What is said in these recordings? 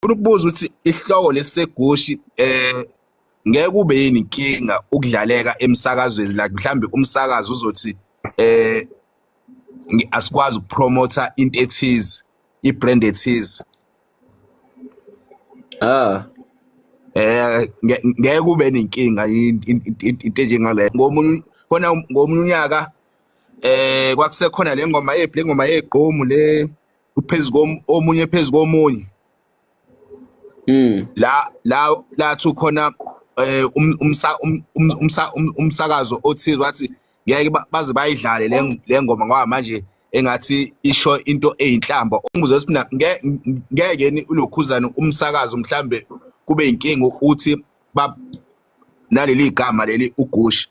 Ngifuna ukubuza ukuthi isihloko lesi segushi ngeke kube yini inkinga ukudlaleka emsakazweni, like mhlambe umsakazo uzothi asikwazi ukupromotha into ethize, i-brand ethize. Ah. Ngeke kube nenkinga into enjengaleyo. Ngomunye khona ngomunye unyaka kwakusekhona le ngoma yephi, le ngoma yegqomu le uphezu omunye phezu komunye. La lathi ukhona umsakazo othize wathi ngeke baze bayidlale le ngoma ngoba manje engathi isho into eyinhlamba. Umbuzo wethi mina ngeke ni ulokhuzana umsakazo mhlambe kube inkinga ukuthi naleli gama leli uGushi.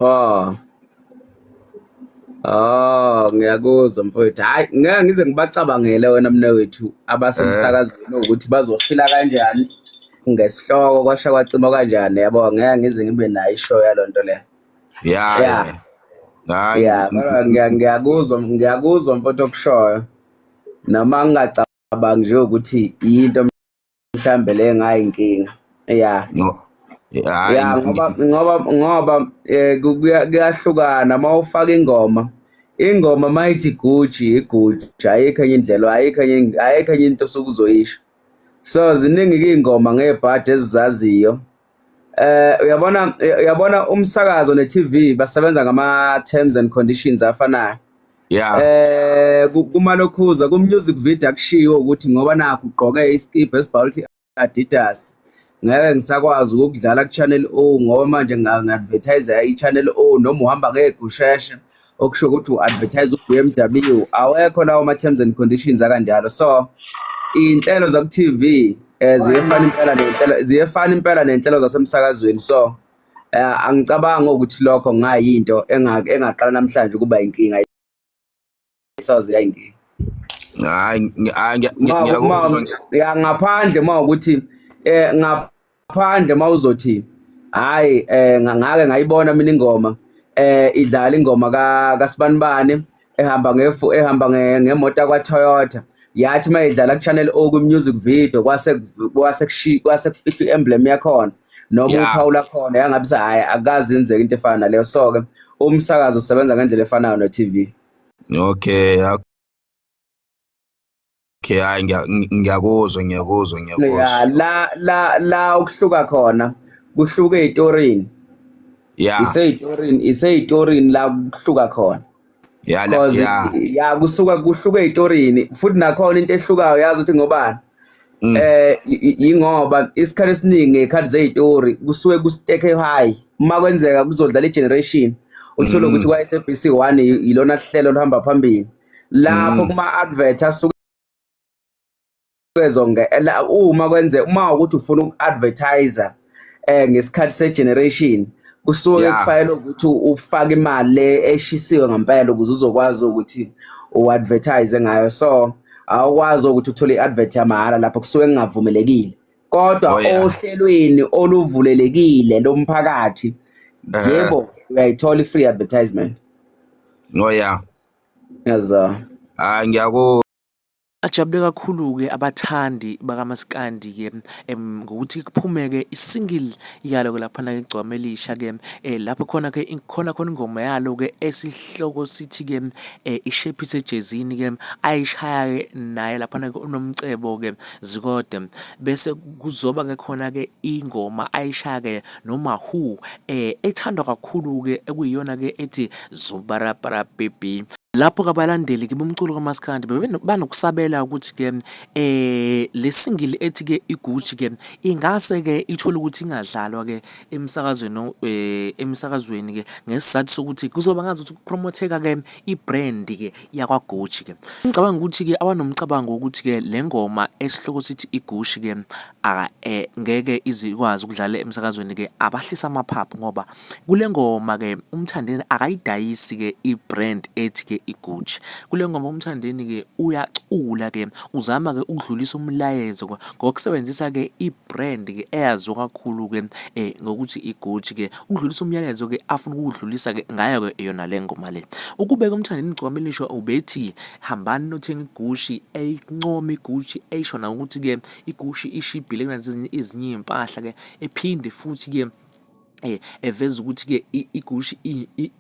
Oh. Oh, ngiyakuzwa mfowethu. Hayi, ngeke ngize ngibacabangele wena mnewethu abasemsakazweni ukuthi bazofila kanjani ngesihloko kwasha kwacima kanjani, yabo. Ngeke ngize ngibe nayo ishow yalonto le. Yeah. Yeah. Hayi. Yeah, kodwa ngiyakuzwa, ngiyakuzwa mfowethu okushoyo. Noma ngingacabangi nje ukuthi into mhlambe le ngayinkinga. Yeah. No. Hayi, Yeah, ngoba kuyahlukana uma ufaka ingoma. Ingoma mayithi Gucci, iGucci, ayikho enye indlela, ayikho enye, ayikho enye into osuke uzoyisho. So ziningi ke ingoma ngebhadi ezizaziyo. Uyabona umsakazo ne-TV basebenza ngama terms and conditions afanayo. Yeah. Kumalokhuza ku music video akushiwo ukuthi ngoba nakho ugqoke iskipa esibhalwe ukuthi Adidas, ngeke ngisakwazi ukudlala ku Channel O ngoba manje ngi-advertise i-Channel O, noma uhamba ngegusheshe okusho ukuthi u-advertise u-BMW. Awekho lawo ma terms and conditions akanjalo. So iy'nhlelo zaku TV ziyefana impela ney'nhlelo, ziyefana impela ney'nhlelo zasemsakazweni. So angicabangi ukuthi lokho kungayinto engaqala namhlanje ukuba inkinga. Isazi yayinkinga. Hayi, hayi, ngiyakuzwa. Ya, ngaphandle uma ukuthi ngaphandle uma uzothi hayi, ngake ngayibona mina ingoma idlala ingoma kaSibanibani ehamba ngefu, ehamba ngemoto kwa Toyota, yathi mayidlala ku Channel O ku music video kwase kufihlwa i-emblem yakhona noma uphawu lakhona, yangabe hayi akazi yenzeka into efana naleyo. So ke umsakazo usebenza ngendlela efanayo no TV. Okay, okay, hayi, ngiyakuzwa, ngiyakuzwa, ngiyakuzwa. Yeah, la ukuhluka khona kuhluke ezitorini. Yeah. Iseyitorini, iseyitorini la kuhluka khona. Yeah, la, Because yeah. ya kusuka kuhluke ezitorini futhi nakhona into ehlukayo yazi ukuthi ngobani? Yingoba isikhathi esiningi ngekhathi zezitori kusuke kusteke high. Uma kwenzeka kuzodlala igeneration uthole ukuthi kwa SABC 1 yilona hlelo oluhamba phambili. Lapho kuma advert asuke zonke la, uma kwenze uma ukuthi ufuna uku-advertise ngesikhathi se-generation kusuke kufanele ukuthi ufake imali le eshisiwe ngempela ukuze uzokwazi ukuthi u-advertise ngayo. So awukwazi ukuthi uthole i-advert yamahhala lapho, kusuke kungavumelekile. Kodwa ohlelweni oluvulelekile lomphakathi, yebo, uyayithola i-free advertisement. Oh yeah. Ngiyazwa. Hayi, ngiyakuzwa. Bajabule kakhulu-ke abathandi bakamaskandi-ke ngokuthi kuphume-ke i-single yalo-ke laphana-ke Igcokama Elisha-ke lapho khona-ke khona khona ingoma yalo-ke esihloko sithi-ke ishephise ejezini-ke ayishaya-ke naye laphana-ke uNomcebo-ke Zikode, bese kuzoba-ke khona-ke ingoma ayishaya-ke noMahu ethandwa kakhulu-ke ekuyiyona-ke ethi Zubarabara Baby. Lapho-ke abalandeli-ke bomculo kamaskandi banokusabela ukuthi-ke le single ethi-ke iGucci-ke ingase-ke ithole ukuthi ingadlalwa-ke emsakazweni, emsakazweni-ke ngesizathu sokuthi kuzoba ngazuthi kuphromotheka-ke i-brand-ke yakwaGucci-ke. Ngicabanga ukuthi-ke abanomcabango wokuthi-ke le ngoma esihloko sithi iGucci-ke ngeke ize ikwazi ukudlala emsakazweni-ke abahlise amaphaphu ngoba kule ngoma-ke uMthandeni akayidayisi-ke i-brand ethi-ke iGucci. Kule ngoma uMthandeni-ke uyacula-ke uzama-ke ukudlulisa umlayezo ngokusebenzisa-ke i-brand-ke eyaziwa kakhulu-ke ngokuthi iGucci-ke ukudlulisa umyalezo-ke afuna ukuwudlulisa-ke ngayo-ke yona le ngoma le. Ukubeka uMthandeni Igcokama Elisha ubethi hambani nothenga iGucci eyincoma iGucci eyisho nakuthi-ke iGucci ishibhile kunazinye ezinye iy'mpahla-ke ephinde futhi-ke eveza ukuthi-ke iGucci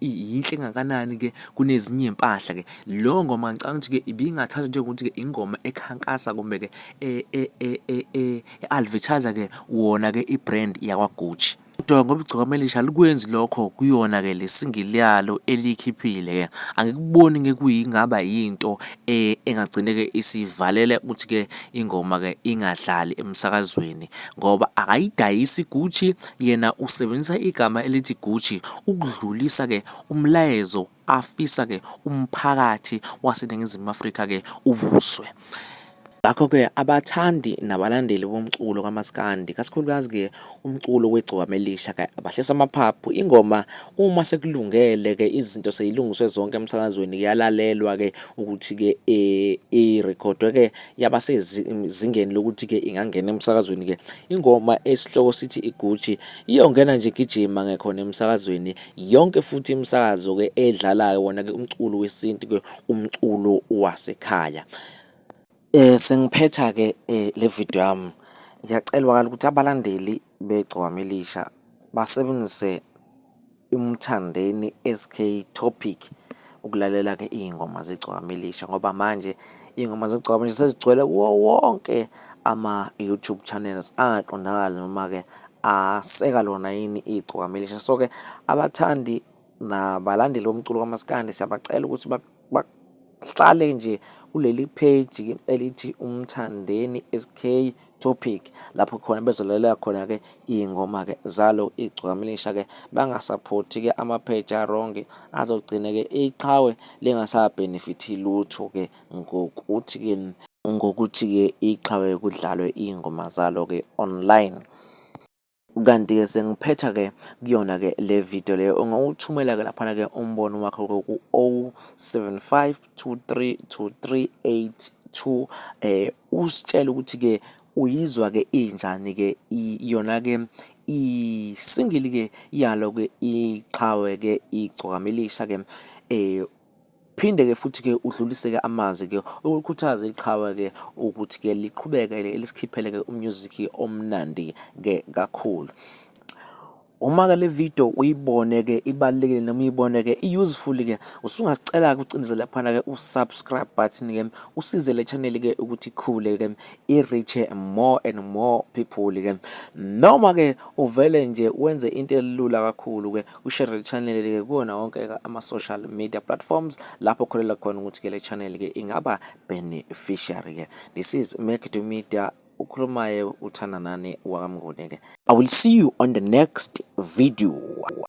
yinhle kangakanani-ke kunezinye iy'mpahla-ke. Leyo ngoma ngicabanga ukuthi-ke ibingathathwa njengokuthi-ke ingoma ekhankasa kumbe-ke e-advertise-ke wona-ke i-brand yakwaGucci. Kodwa ngoba igcokama elisha alikwenzi lokho kuyona-ke le single yalo eliyikhiphile-ke angikuboni-ke kuyingaba yinto engagcine-ke isivalele ukuthi-ke ingoma-ke ingadlali emsakazweni ngoba akayidayisi iGucci yena usebenzisa igama elithi Gucci ukudlulisa-ke umlayezo afisa-ke umphakathi waseNingizimu Afrika-ke uwuzwe. Ngakho-ke abathandi nabalandeli bomculo kamaskandi, kasikhulukazi-ke umculo wegcokama elisha-ke abahlisa amaphaphu. Ingoma uma sekulungele-ke izinto seyilungiswe zonke emsakazweni kuyalalelwa-ke ukuthi-ke irekhodwe-ke yaba sezingeni lokuthi-ke ingangena emsakazweni-ke. Ingoma esihloko sithi iGucci iyongena nje gijima ngekhona emsakazweni yonke futhi imisakazo-ke edlalayo wona-ke umculo wesintu-ke umculo wasekhaya. Sengiphetha-ke le video yami, ngiyacelwa ukuthi abalandeli beGcokama Elisha basebenzise uMthandeni S_K Topic ukulalela-ke iy'ngoma zeGcokama Elisha ngoba manje iy'ngoma zeGcokama Elisha sezigcwele kuwo wonke ama-YouTube channels angaqondakali noma-ke aseka lona yini iGcokama Elisha. So-ke abathandi nabalandeli bomculo kamaskandi siyabacela ukuthi bahlale nje kuleli page elithi uMthandeni S_K Topic lapho khona bezolalela khona-ke iy'ngoma-ke zalo igcokama elisha-ke bangasaphothi-ke ama-page a-wrong azogcina-ke iqhawe lingasabhenefithi lutho-ke ngokuthi-ke ngokuthi-ke iqhawe kudlalwe iy'ngoma zalo-ke online. Kanti-ke sengiphetha-ke kuyona-ke le video leyo ungawuthumela-ke laphana-ke umbono wakho-ke ku-075 232382 usitshele ukuthi-ke uyizwa-ke injani-ke yona-ke i-single-ke yalo-ke iqhawe-ke igcokama elisha-ke Phinde-ke futhi-ke udlulise-ke amazwi-ke ukukhuthaza iqhawe-ke ukuthi-ke liqhubeke lisikhiphele-ke u-music omnandi-ke kakhulu. Uma-ke le video uyibone-ke ibalulekile noma uyibone-ke i-useful-ke usungacela-ke ucindezele laphana-ke u-subscribe button-ke usize le channel-ke ukuthi ikhule-ke i-reach-e more and more people-ke. Noma-ke uvele nje wenze into elula kakhulu-ke ushere le channel ke kuwona wonke ama-social media platforms lapho kholelwa khona ukuthi ke le channel ke ingaba beneficiary ke. This is Make Do Media, ukhulumayo uThandanani wakaMnguni ke. I will see you on the next video.